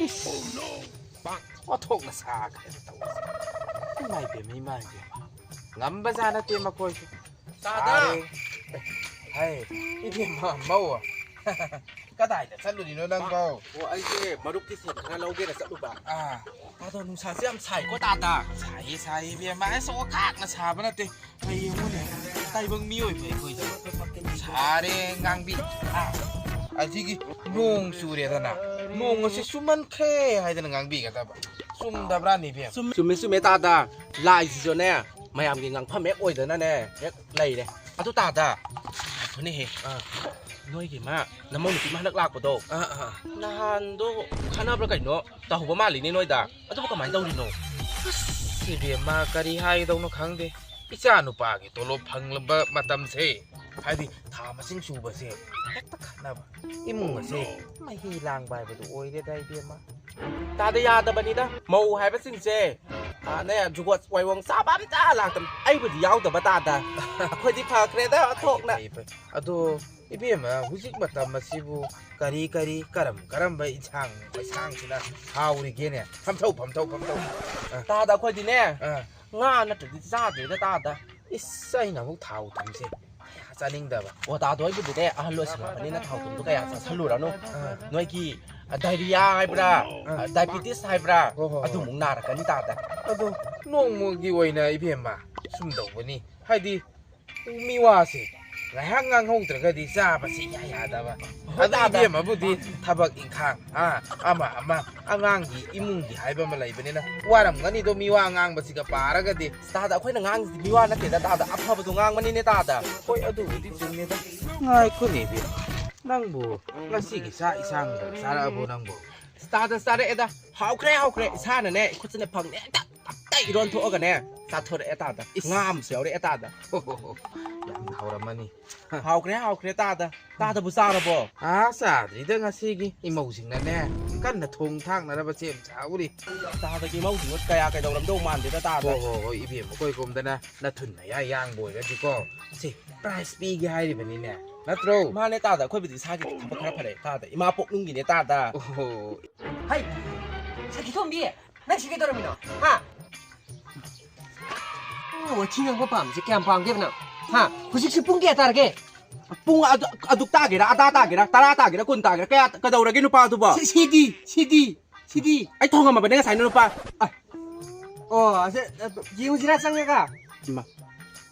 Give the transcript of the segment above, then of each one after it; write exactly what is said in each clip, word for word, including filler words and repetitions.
ꯏꯁ, ꯑꯣꯟꯊꯣꯛꯅ ꯁꯥꯈ꯭ꯔꯦ ꯇꯧꯔꯤꯁꯦ꯫ ꯏꯃꯥꯏ ꯄꯦꯝꯃ, ꯏꯃꯥꯏ ꯄꯦꯝꯃ꯫ ꯉꯝꯕꯖꯥꯠ ꯅꯠꯇꯦ ꯃꯈꯣꯏꯁꯦ꯫ ꯇꯥꯗ! ꯁꯥꯔꯦ꯫ ꯍꯥꯏ, ꯏꯕꯦꯝꯃ, ꯃꯧ꯫ ꯀꯗꯥꯏꯗ ꯆꯠꯂꯨꯔꯤꯅꯣ ꯅꯪꯕꯣ? ꯑꯣ, ꯑꯩꯁꯦ ꯃꯔꯨꯞꯀꯤ ꯁꯦꯟ ꯈꯔ ꯂꯧꯒꯦꯅ ꯆꯠꯂꯨꯕ꯫ ꯑꯥ꯫ ꯑꯗꯣ ꯅꯨꯡꯁꯥꯁꯦ ꯌꯥꯝ ꯁꯥꯏꯀꯣ, ꯇꯥꯗ꯫ ꯁꯥꯏꯌꯦ, ꯁꯥꯏꯌꯦ, ꯏꯕꯦꯝꯃ꯫ ꯑꯁ, ꯑꯣꯈꯥꯛꯅ ꯁꯥꯕ ꯅꯠꯇꯦ꯫ ꯀꯩ ꯌꯦꯡꯉꯨꯅꯦ, ꯇꯥꯏꯕꯪ ꯃꯤꯑꯣꯏꯕ ꯑꯩꯈꯣꯏꯁꯦ꯫ ꯁꯥꯔꯦ, ꯉꯥꯡꯕꯤ꯫ ꯑꯥ꯫ ꯑꯁꯤꯒꯤ ꯅꯣꯡ ꯆꯨꯔꯦꯗꯅ꯫ ꯅꯣꯡ ꯑꯁꯤ ꯆꯨꯃꯟꯈ꯭ꯔꯦ ꯍꯥꯏꯗꯅ ꯉꯥꯡꯕꯤꯒꯗꯕ꯫ ꯆꯨꯝꯗꯕ꯭ꯔꯥꯅꯦ, ꯏꯕꯦꯝꯃ? ꯆꯨꯝꯃꯦ, ꯆꯨꯝꯃꯦ, ꯇꯥꯗ꯫ ꯂꯥꯏꯁꯤꯁꯨꯅꯦ, ꯃꯌꯥꯝꯒꯤ ꯉꯥꯡꯐꯝ ꯍꯦꯛ ꯑꯣꯏꯗꯅꯅꯦ, ꯍꯦꯛ ꯂꯩꯔꯦ꯫ ꯑꯗꯨ ꯇꯥꯗ, ꯉꯥꯏꯈꯣꯅꯦꯍꯦ꯫ ꯑꯥ꯫ ꯅꯣꯏꯒꯤ ꯃꯥ, ꯅꯃꯧ ꯅꯨꯄꯤ ꯑꯃ ꯍꯟꯗꯛ ꯂꯥꯛꯄꯗꯣ, ꯑꯥ, ꯑꯥ꯫ ꯅꯍꯥꯟꯗꯣ ꯈꯠꯅꯕ꯭ꯔꯥ ꯀꯩꯅꯣ ꯇꯧꯍꯧꯕ ꯃꯥꯜꯂꯤꯅꯦ ꯅꯣꯏꯗ꯫ ꯑꯗꯨꯕꯨ ꯀꯃꯥꯏꯅ ꯇꯧꯔꯤꯅꯣ? ꯑꯁ, ꯏꯕꯦꯝꯃ, ꯀꯔꯤ ꯍꯥꯏꯒꯗꯧꯅꯣ ꯈꯪꯗꯦ꯫ ꯏꯆꯥ ꯅꯨꯄꯥꯒꯤ ꯇꯣꯂꯣꯞ ꯐꯪꯂꯕ ꯃꯇꯝꯁꯦ, ꯍꯥꯏꯗꯤ ꯊꯥ ꯃꯁꯤꯡ ꯁꯨꯕꯁꯦ, ꯍꯦꯛꯇ ꯈꯠꯅꯕ꯫ ꯏꯃꯨꯡ ꯑꯁꯦ ꯃꯍꯤ ꯂꯥꯡꯕ ꯍꯥꯏꯕꯗꯨ ꯑꯣꯏꯔꯦꯗ, ꯏꯕꯦꯝꯃ꯫ ꯇꯥꯗ, ꯌꯥꯗꯕꯅꯤꯗ, ꯃꯧ ꯍꯥꯏꯕꯁꯤꯡꯁꯦ, ꯑꯥ, ꯅꯦ, ꯖꯨꯒꯣꯠ ꯋꯥꯏꯋꯣꯡ ꯆꯥꯕ ꯑꯝꯇ ꯂꯥꯛꯇꯕ꯫ ꯑꯩꯕꯨꯗꯤ ꯌꯥꯎꯗꯕ, ꯇꯥꯗ꯫ ꯑꯩꯈꯣꯏꯗꯤ ꯐꯈ꯭ꯔꯦꯗ, ꯊꯣꯛꯅ꯫ ꯐꯩ, ꯐꯩ, ꯐꯩ꯫ ꯑꯗꯣ, ꯏꯕꯦꯝꯃ, ꯍꯧꯖꯤꯛ ꯃꯇꯝ ꯑꯁꯤꯕꯨ ꯀꯔꯤ ꯀꯔꯤ, ꯀꯔꯝ ꯀꯔꯝꯕ ꯏꯟꯁꯥꯡ ꯃꯩꯁꯥꯡꯁꯤꯅ ꯍꯥꯎꯔꯤꯒꯦꯅꯦ? ꯐꯝꯊꯧ, ꯐꯝꯊꯧ, ꯐꯝꯊꯧ꯫ ꯑ꯫ ꯇꯥꯗ, ꯑꯩꯈꯣꯏꯗꯤꯅꯦ, ꯑ꯫ ꯉꯥ ꯅꯠꯇ꯭ꯔꯗꯤ ꯆꯥꯗ꯭ꯔꯦꯗ, ꯇꯥꯗ꯫ ꯏꯁ, ꯑꯩꯅ ꯑꯃꯨꯛ ꯊꯥꯎ ꯊꯨꯝꯁꯦ ꯀꯌꯥ ꯆꯥꯅꯤꯡꯗꯕ꯫ ꯑꯣ, ꯇꯥꯗ, ꯑꯩꯕꯨꯗꯤꯅꯦ ꯑꯍꯜ ꯑꯣꯏꯁꯤꯜꯂꯛꯄꯅꯤꯅ ꯊꯥꯎ ꯊꯨꯝꯗꯣ ꯀꯌꯥ ꯆꯥꯁꯜꯂꯨꯔꯅꯨ꯫ ꯑ꯫ ꯅꯣꯏꯒꯤ, ꯑ, diarrhea ꯍꯥꯏꯕ꯭ꯔꯥ, ꯑ꯫ ꯑ, diabetes ꯍꯥꯏꯕ꯭ꯔꯥ, ꯍꯣ, ꯍꯣ, ꯍꯣ꯫ ꯑꯗꯨꯃꯨꯛ ꯅꯥꯔꯛꯀꯅꯤ, ꯇꯥꯗ꯫ ꯑꯗꯣ ꯅꯣꯡꯃꯒꯤ ꯑꯣꯏꯅ, ꯏꯕꯦꯝꯃ, ꯁꯨꯝ ꯇꯧꯕꯅꯤ꯫ ꯍꯥꯏꯗꯤ, ꯃꯤꯋꯥꯁꯦ ꯉꯥꯏꯍꯥꯛ ꯉꯥꯡꯍꯧꯗ꯭ꯔꯒꯗꯤ ꯆꯥꯕꯁꯤ ꯏꯌꯥ ꯌꯥꯗꯕ꯫ ꯍꯣꯏ, ꯑꯗꯨ ꯇꯥꯗ꯫ ꯏꯕꯦꯝꯃꯕꯨꯗꯤ ꯊꯕꯛ ꯏꯪꯈꯥꯡ, ꯑꯥ, ꯑꯃ ꯑꯃ, ꯑꯉꯥꯡꯒꯤ ꯏꯃꯨꯡꯒꯤ ꯍꯥꯏꯕ ꯑꯃ ꯂꯩꯕꯅꯤꯅ, ꯋꯥꯔꯝꯒꯅꯤꯗꯣ ꯃꯤꯋꯥ ꯉꯥꯡꯕꯁꯤꯒ ꯄꯥꯔꯒꯗꯤ꯫ ꯇꯥꯗ, ꯑꯩꯈꯣꯏꯅ ꯉꯥꯡꯉꯤꯁꯤꯗꯤ ꯃꯤꯋꯥ ꯅꯠꯇꯦꯗ, ꯇꯥꯗ, ꯑꯐꯕꯗꯣ ꯉꯥꯡꯕꯅꯤꯅꯦ, ꯇꯥꯗ꯫ ꯍꯣꯏ, ꯑꯗꯨꯕꯨꯗꯤ ꯆꯨꯝꯃꯦꯗ꯫ ꯉꯥꯏꯈꯣꯅꯦ ꯏꯕꯦꯝꯃ, ꯅꯪꯕꯨ ꯉꯁꯤꯒꯤ ꯆꯥꯛ ꯏꯟꯁꯥꯡ ꯆꯥꯔꯛꯑꯕꯣ ꯅꯪꯕꯨ? ꯇꯥꯗ, ꯆꯥꯔꯛꯑꯦꯗ꯫ ꯍꯥꯎꯈ꯭ꯔꯦ, ꯍꯥꯎꯈ꯭ꯔꯦ꯫ ꯏꯁꯥꯅꯅꯦ, ꯏꯈꯨꯠꯁꯤꯅ ꯐꯪꯅꯦ ꯍꯦꯛꯇ ꯇꯞꯇꯥꯏ ꯏꯔꯣꯟ ꯊꯣꯛꯑꯒꯅꯦ, ꯆꯥꯊꯣꯔꯛꯑꯦ ꯇꯥꯗ꯫ ꯏꯁ꯫ ꯉꯥ ꯑꯃꯁꯨ ꯌꯥꯎꯔꯛꯑꯦ ꯇꯥꯗ꯫ ꯍꯣ, ꯍꯣ, ꯍꯣ꯫ ꯌꯥꯝ ꯍꯥꯎꯔꯝꯃꯅꯤ꯫ ꯍꯥꯎꯈ꯭ꯔꯦ, ꯍꯥꯎꯈ꯭ꯔꯦ ꯇꯥꯗ꯫ ꯇꯥꯗꯕꯨ ꯆꯥꯔꯕꯣ? ꯑꯥ, ꯆꯥꯗ꯭ꯔꯤꯗ ꯉꯁꯤꯒꯤ꯫ ꯏꯃꯧꯁꯤꯡꯅꯅꯦ, ꯀꯟꯅ ꯊꯣꯡ ꯊꯥꯛꯅꯔꯕ ꯁꯦꯝ ꯁꯥꯍꯧꯔꯤ꯫ ꯇꯥꯗꯒꯤ ꯏꯃꯧꯁꯤꯡꯗꯣ ꯀꯌꯥ ꯀꯩꯗꯧꯔꯝꯗꯧ ꯃꯥꯟꯗꯦꯗ ꯇꯥꯗ꯫ ꯍꯣ, ꯍꯣ, ꯍꯣꯏ, ꯏꯕꯦꯝꯃ, ꯑꯩꯈꯣꯏ ꯀꯣꯝꯗꯅ ꯅꯊꯨꯟ ꯅꯌꯥ ꯌꯥꯡꯕ ꯑꯣꯏꯔꯗꯤꯀꯣ꯫ ꯁꯤ, prize ꯄꯤꯒꯦ ꯍꯥꯏꯔꯤꯕꯅꯤꯅꯦ꯫ ꯅꯠꯇ꯭ꯔꯣ? ꯃꯥꯅꯦ ꯇꯥꯗ, ꯑꯩꯈꯣꯏꯕꯨꯗꯤ ꯏꯁꯥꯒꯤ ꯊꯕꯛ ꯈꯔ ꯐꯔꯦ ꯇꯥꯗ, ꯏꯃꯥ ꯄꯣꯛꯅꯨꯡꯒꯤꯅꯦ ꯇꯥꯗ꯫ ꯑꯣꯍꯣ꯫ ꯍꯩ, ꯁꯈꯤꯊꯣꯝꯕꯤ, ꯅꯪ ꯁꯤ ꯀꯩꯗꯧꯔꯝꯃꯤꯅꯣ? ꯍꯥ? ꯅꯪ ꯋꯥꯊꯤ ꯉꯥꯡꯕ ꯄꯥꯝꯃꯤꯁꯦ ꯀꯌꯥꯝ ꯄꯥꯝꯒꯦꯕ ꯅꯪ? ꯍꯥ? ꯍꯧꯖꯤꯛꯁꯤ ꯄꯨꯡ ꯀꯌꯥ ꯇꯥꯔꯒꯦ? ꯄꯨꯡ ꯑꯗꯨ, ꯑꯗꯨꯛ ꯇꯥꯒꯦꯔꯥ, ꯑꯗꯥ ꯇꯥꯒꯦꯔꯥ, ꯇꯔꯥ ꯇꯥꯒꯦꯔꯥ, ꯀꯨꯟ ꯇꯥꯒꯦꯔꯥ, ꯀꯌꯥ, ꯀꯩꯗꯧꯔꯒꯦ ꯅꯨꯄꯥꯗꯨꯕꯣ? ꯁꯤ, ꯁꯤꯗꯤ, ꯁꯤꯗꯤ, ꯁꯤꯗꯤ꯫ ꯑꯩ ꯊꯣꯡꯉꯝꯃꯕꯅꯦ ꯉꯁꯥꯏꯅ ꯅꯨꯄꯥ꯫ ꯑ, ꯑꯣ, ꯑꯁꯦ, ꯑ, ꯌꯦꯡꯉꯨꯁꯤꯔꯥ ꯆꯪꯉꯒ? ꯏꯃꯥ꯫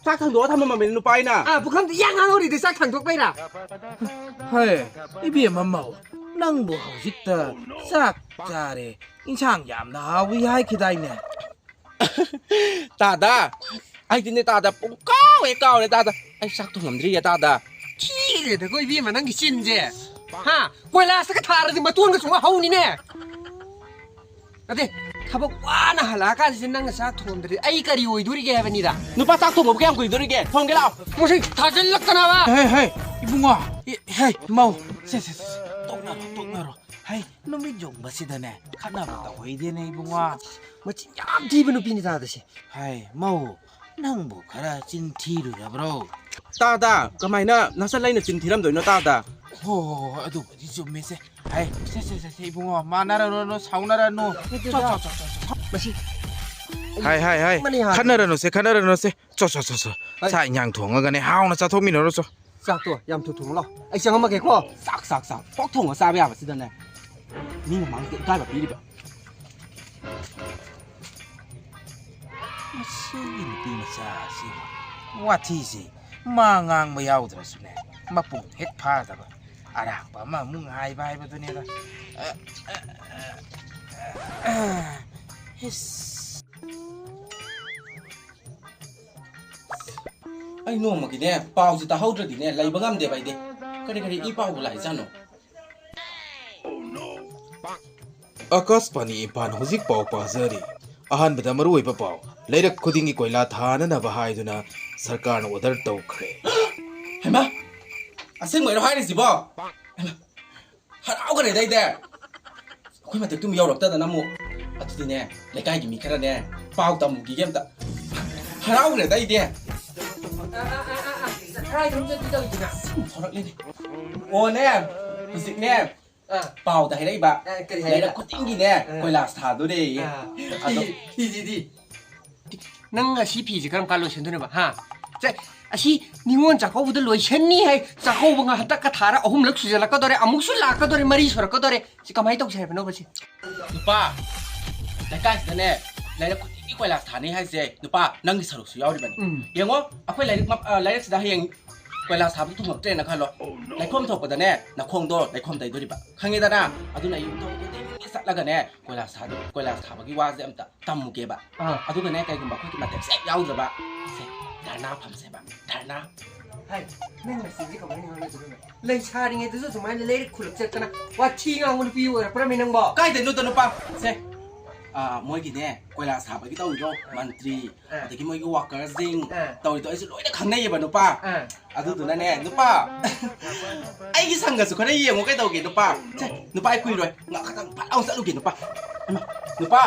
ꯆꯥꯛ ꯊꯥꯡꯗꯣꯛꯑ ꯊꯝꯃꯝꯃꯕꯅꯦ ꯅꯨꯄꯥ ꯑꯩꯅ꯫ ꯑꯥ, ꯄꯨꯈꯝꯗ ꯏꯌꯥꯡ ꯉꯥꯡꯍꯧꯔꯤꯗꯨ ꯆꯥꯛ ꯊꯥꯡꯗꯣꯛꯄꯩꯔꯥ? ꯍꯩ, ꯏꯕꯦꯝꯃ ꯃꯧ, ꯅꯪꯕꯨ ꯍꯧꯖꯤꯛꯇ ꯆꯥꯛ ꯆꯥꯔꯦ, ꯏꯟꯁꯥꯡ ꯌꯥꯝꯅ ꯍꯥꯎꯏ ꯍꯥꯏꯈꯤꯗꯥꯏꯅꯦ? ꯇꯥꯗ, ꯑꯩꯗꯤꯅꯦ ꯇꯥꯗ, ꯄꯨꯡ ꯀꯥꯎ ꯍꯦꯛ ꯀꯥꯎꯔꯦ ꯇꯥꯗ꯫ ꯑꯩ ꯆꯥꯛ ꯊꯣꯡꯉꯝꯗ꯭ꯔꯤꯌꯦ ꯇꯥꯗ꯫ ꯊꯤꯔꯦꯗꯀꯣ ꯏꯕꯦꯝꯃ ꯅꯪꯒꯤ ꯆꯤꯟꯁꯦ꯫ ꯍꯥ? ꯀꯣꯏꯂꯥꯁꯇꯒ ꯊꯥꯔꯗꯤ ꯃꯇꯣꯟꯒ ꯆꯨꯝꯕ ꯍꯧꯅꯤꯅꯦ꯫ ꯅꯠꯇꯦ, ꯊꯕꯛ ꯋꯥꯅ ꯍꯜꯂꯛꯑꯀꯥꯟꯁꯤꯗ ꯅꯪꯅ ꯆꯥꯛ ꯊꯣꯡꯗ꯭ꯔꯗꯤ ꯑꯩ ꯀꯔꯤ ꯑꯣꯏꯗꯣꯔꯤꯒꯦ ꯍꯥꯏꯕꯅꯤꯗ꯫ ꯅꯨꯄꯥ ꯆꯥꯛ ꯊꯣꯡꯕꯕꯨ ꯀꯌꯥꯝ ꯀꯨꯏꯗꯣꯔꯤꯒꯦ? ꯊꯣꯡꯒꯦ ꯂꯥꯛꯑꯣ꯫ ꯃꯁꯤ ꯊꯥꯖꯤꯜꯂꯛꯇꯅꯕ꯫ ꯍꯦ, ꯍꯦ, ꯏꯕꯨꯡꯉꯣ꯫ ꯏ-, ꯍꯦ, ꯃꯧ꯫ ꯁꯦ, ꯁꯦ, ꯁꯦ, ꯁꯦ꯫ ꯇꯣꯛꯅꯔꯣ, ꯇꯣꯛꯅꯔꯣ꯫ ꯍꯩ, ꯅꯨꯃꯤꯠ ꯌꯨꯡꯕꯁꯤꯗꯅꯦ, ꯈꯠꯅꯕ ꯇꯧꯍꯩꯗꯦꯅꯦ, ꯏꯕꯨꯡꯉꯣ꯫ ꯃꯆꯤꯟ ꯌꯥꯝ ꯊꯤꯕ ꯅꯨꯄꯤꯅꯤ ꯇꯥꯗ ꯁꯤ꯫ ꯍꯩ, ꯃꯧ, ꯅꯪꯕꯨ ꯈꯔ ꯆꯤꯟ ꯊꯤꯔꯨꯔꯕ꯭ꯔꯣ? ꯇꯥꯗ, ꯀꯃꯥꯏꯅ ꯅꯆꯜ ꯑꯩꯅ ꯆꯤꯟ ꯊꯤꯔꯝꯗꯣꯏꯅꯣ ꯇꯥꯗ? ꯍꯣ, ꯍꯣ, ꯍꯣ, ꯑꯗꯨꯕꯨꯗꯤ ꯆꯨꯝꯃꯤꯁꯦ꯫ ꯍꯩ, ꯁꯦ, ꯁꯦ, ꯁꯦ, ꯁꯦ, ꯏꯕꯨꯡꯉꯣ, ꯃꯥꯟꯅꯔꯅꯨ, ꯁꯥꯎꯅꯔꯅꯨ꯫ ꯆꯣ, ꯆꯣ, ꯆꯣ, ꯆꯣ, ꯆꯣ꯫ ꯃꯁꯤ ꯍꯥꯏ, ꯍꯥꯏ, ꯍꯥꯏ꯫ ꯃꯅꯤ ꯍꯥꯟꯅ꯫ ꯈꯠꯅꯔꯅꯨꯁꯦ, ꯈꯠꯅꯔꯅꯨꯁꯦ꯫ ꯆꯣ, ꯆꯣ, ꯆꯣ, ꯆꯣ꯫ ꯍꯩ꯫ ꯆꯥꯛ ꯏꯟꯖꯥꯡ ꯊꯣꯡꯉꯒꯅꯦ, ꯍꯥꯎꯅ ꯆꯥꯊꯣꯛꯃꯤꯟꯅꯔꯣ, ꯆꯣ꯫ ꯆꯥꯛꯇꯣ ꯌꯥꯝ ꯊꯨ ꯊꯣꯡꯉꯨ ꯂꯥꯎ꯫ ꯑꯩ ꯆꯪꯉꯝꯃꯒꯦꯀꯣ꯫ ꯆꯥꯛ, ꯆꯥꯛ, ꯆꯥꯛ꯫ ꯀꯣꯛ ꯊꯣꯡꯉ ꯆꯥꯕ ꯌꯥꯕꯁꯤꯗꯅꯦ꯫ ꯃꯤ ꯃꯃꯥꯡꯗ ꯏꯀꯥꯏꯕ ꯄꯤꯔꯤꯕ꯫ ꯃꯁꯤꯒꯤ ꯅꯨꯄꯤ ꯃꯆꯥ ꯑꯁꯤ ꯋꯥꯊꯤꯁꯤ ꯃꯥ ꯉꯥꯡꯕ ꯌꯥꯎꯗ꯭ꯔꯁꯨꯅꯦ, ꯃꯄꯨꯡ ꯍꯦꯛ ꯐꯥꯗꯕ ꯑꯔꯥꯛꯄ ꯑꯃ ꯑꯃꯨꯛ ꯉꯥꯏꯕ ꯍꯥꯏꯕꯗꯨꯅꯦꯗ꯫ ꯑ, ꯑ, ꯑ, ꯑ, ꯏꯁ꯫ ꯑꯩ ꯅꯣꯡꯃꯒꯤꯅꯦ ꯄꯥꯎꯁꯦ ꯇꯥꯍꯧꯗ꯭ꯔꯗꯤꯅꯦ ꯂꯩꯕ ꯉꯝꯗꯦꯕ ꯑꯩꯗꯤ꯫ ꯀꯔꯤ ꯀꯔꯤ ꯏ ꯄꯥꯎꯕꯨ ꯂꯥꯛꯏꯖꯥꯠꯅꯣ? ꯑꯀꯥꯁꯕꯥꯅꯤ ꯏꯝꯐꯥꯜ ꯍꯧꯖꯤꯛ ꯄꯥꯎ ꯄꯥꯖꯔꯤ꯫ ꯑꯍꯥꯟꯕꯗ ꯃꯔꯨꯑꯣꯏꯕ ꯄꯥꯎ, ꯂꯩꯔꯛ ꯈꯨꯗꯤꯡꯒꯤ ꯀꯣꯏꯂꯥ ꯊꯥꯅꯅꯕ ꯍꯥꯏꯗꯨꯅ ꯁꯔꯀꯥꯔꯅ order ꯇꯧꯈ꯭ꯔꯦ꯫ ꯍꯩꯃꯥ! ꯑꯁꯦꯡꯕꯩꯔꯣ ꯍꯥꯏꯔꯤꯁꯤꯕꯣ? ꯍꯩꯃꯥ! ꯍꯔꯥꯎꯈ꯭ꯔꯦꯗ ꯑꯩꯗꯤ꯫ ꯑꯩꯈꯣꯏ ꯃꯊꯛꯇꯨꯝ ꯌꯧꯔꯛꯇꯗꯅ ꯑꯃꯨꯛ꯫ ꯑꯗꯨꯗꯤꯅꯦ, ꯂꯩꯀꯥꯏꯒꯤ ꯃꯤ ꯈꯔꯅꯦ, ꯄꯥꯎ ꯇꯝꯃꯨꯈꯤꯒꯦ ꯑꯝꯇ꯫ ꯍꯔꯥꯎꯈ꯭ꯔꯦꯗ ꯑꯩꯗꯤ꯫ ꯀꯥꯏꯗꯅꯣ ꯆꯠꯄꯤ ꯇꯧꯔꯤꯁꯤꯅ? ꯁꯨꯝ ꯊꯣꯔꯛꯂꯤꯅꯦ꯫ ꯑꯣꯅꯦ, ꯍꯧꯖꯤꯛꯅꯦ, ꯑꯥ꯫ ꯄꯥꯎꯗ ꯍꯥꯏꯔꯛꯏꯕ, ꯑꯥ, ꯀꯔꯤ ꯍꯥꯏꯔꯛꯏꯕ? ꯂꯩꯔꯛ ꯈꯨꯗꯤꯡꯒꯤꯅꯦ, ꯑꯥ꯫ ꯀꯣꯏꯂꯥꯁ ꯊꯥꯗꯣꯔꯦꯌꯦ꯫ ꯑꯥ꯫ ꯑꯗꯣ ꯐꯤ, ꯐꯤꯁꯤꯗꯤ? ꯅꯪ ꯑꯁꯤ ꯐꯤꯁꯦ ꯀꯔꯝ ꯀꯥꯟ ꯂꯣꯏꯁꯟꯗꯣꯏꯅꯣꯕ, ꯍꯥ? ꯆꯦ, ꯑꯁꯤ ꯅꯤꯉꯣꯜ ꯆꯥꯛꯀꯧꯕꯗ ꯂꯣꯏꯁꯟꯅꯤ ꯍꯥꯏ, ꯆꯥꯛꯀꯧꯕ ꯉꯥ ꯍꯟꯗꯛꯀ ꯊꯥꯔ ꯑꯍꯨꯝꯂꯛ ꯁꯨꯖꯜꯂꯛꯀꯗꯧꯔꯦ, ꯑꯃꯨꯛꯁꯨ ꯂꯥꯛꯀꯗꯧꯔꯦ, ꯃꯔꯤ ꯁꯨꯔꯛꯀꯗꯧꯔꯦ꯫ ꯁꯤ ꯀꯃꯥꯏꯅ ꯇꯧꯁꯦ ꯍꯥꯏꯕꯅꯣꯕ ꯁꯤ? ꯅꯨꯄꯥ, ꯂꯩꯀꯥꯏꯁꯤꯗꯅꯦ, ꯂꯩꯔꯛ ꯈꯨꯗꯤꯡꯒꯤ ꯀꯣꯏꯂꯥꯁ ꯊꯥꯅꯤ ꯍꯥꯏꯁꯦ, ꯅꯨꯄꯥ, ꯅꯪꯒꯤ ꯁꯔꯨꯛꯁꯨ ꯌꯥꯎꯔꯤꯕꯅꯤ꯫ ꯎꯝ꯫ ꯌꯦꯡꯉꯣ, ꯑꯩꯈꯣꯏ ꯂꯥꯏꯔꯤꯛ ꯃꯞ-, ꯑ, ꯂꯥꯏꯔꯤꯛꯁꯤꯗ ꯍꯌꯦꯡ ꯀꯣꯏꯂꯥꯁ ꯊꯥꯕꯗ ꯊꯨꯡꯉꯛꯇ꯭ꯔꯦꯅ ꯈꯜꯂꯣ꯫ ꯂꯩꯈꯣꯝ ꯊꯣꯛꯄꯗꯅꯦ, ꯅꯈꯣꯡꯗꯣ ꯂꯩꯈꯣꯝ ꯇꯩꯗꯣꯔꯤꯕ꯫ ꯈꯪꯉꯦꯗꯅ? ꯑꯗꯨꯅ ꯌꯨꯝꯊꯣꯡ ꯈꯨꯗꯤꯡꯒꯤ ꯆꯠꯂꯒꯅꯦ, ꯀꯣꯏꯂꯥꯁ ꯊꯥꯗ-, ꯀꯣꯏꯂꯥꯁ ꯊꯥꯕꯒꯤ ꯋꯥꯁꯦ ꯑꯝꯇ ꯇꯝꯃꯨꯒꯦꯕ꯫ ꯑꯥ꯫ ꯑꯗꯨꯒꯅꯦ, ꯀꯩꯒꯨꯝꯕ ꯑꯩꯈꯣꯏꯒꯤ ꯃꯇꯦꯡꯁꯦ ꯍꯦꯛ ꯌꯥꯎꯗ꯭ꯔꯕ, ꯁꯦ, ꯙꯔꯅꯥ ꯐꯝꯁꯦꯕ, ꯙꯔꯅꯥ꯫ ꯍꯥꯏ, ꯅꯪ ꯃꯁꯤꯗꯤ ꯀꯃꯥꯏꯅ ꯉꯥꯡꯅꯗꯣꯏꯅꯣ? ꯂꯩꯁꯥꯔꯤꯉꯩꯗꯁꯨ ꯁꯨꯃꯥꯏꯅ ꯂꯩꯔꯛ ꯈꯨꯜꯂꯛ ꯆꯠꯇꯅ ꯋꯥꯊꯤ ꯉꯥꯡꯕ ꯅꯨꯄꯤ ꯑꯣꯏꯔꯛꯄ꯭ꯔꯃꯤ ꯅꯪꯕꯣ? ꯀꯥꯏꯗꯩꯅꯣꯗ ꯅꯨꯄꯥ? ꯁꯦ, ꯑꯥ, ꯃꯣꯏꯒꯤꯅꯦ, ꯀꯣꯏꯂꯥꯁ ꯊꯥꯕꯒꯤ ꯇꯧꯔꯤꯗꯣ, ꯃꯟꯇ꯭ꯔꯤ, ꯑꯥ꯫ ꯑꯗꯒꯤ ꯃꯣꯏꯒꯤ ꯋꯥꯀꯔꯁꯤꯡ ꯑꯥ꯫ ꯇꯧꯔꯤꯗꯣ ꯑꯩꯁꯨ ꯂꯣꯏꯅ ꯈꯪꯅꯩꯌꯦꯕ, ꯅꯨꯄꯥ꯫ ꯑꯥ꯫ ꯑꯗꯨꯗꯨꯅꯅꯦ, ꯅꯨꯄꯥ, ꯑꯩꯒꯤ ꯁꯪꯒꯁꯨ ꯈꯔ ꯌꯦꯡꯉꯣ, ꯀꯩꯗꯧꯒꯦ, ꯅꯨꯄꯥ? ꯁꯦ, ꯅꯨꯄꯥ, ꯑꯩ ꯀꯨꯏꯔꯣꯏ, ꯉꯥꯛ ꯈꯛꯇꯪ ꯐꯠ ꯂꯥꯎ ꯆꯠꯂꯨꯒꯦ, ꯅꯨꯄꯥ꯫ ꯏꯃꯥ, ꯅꯨꯄꯥ,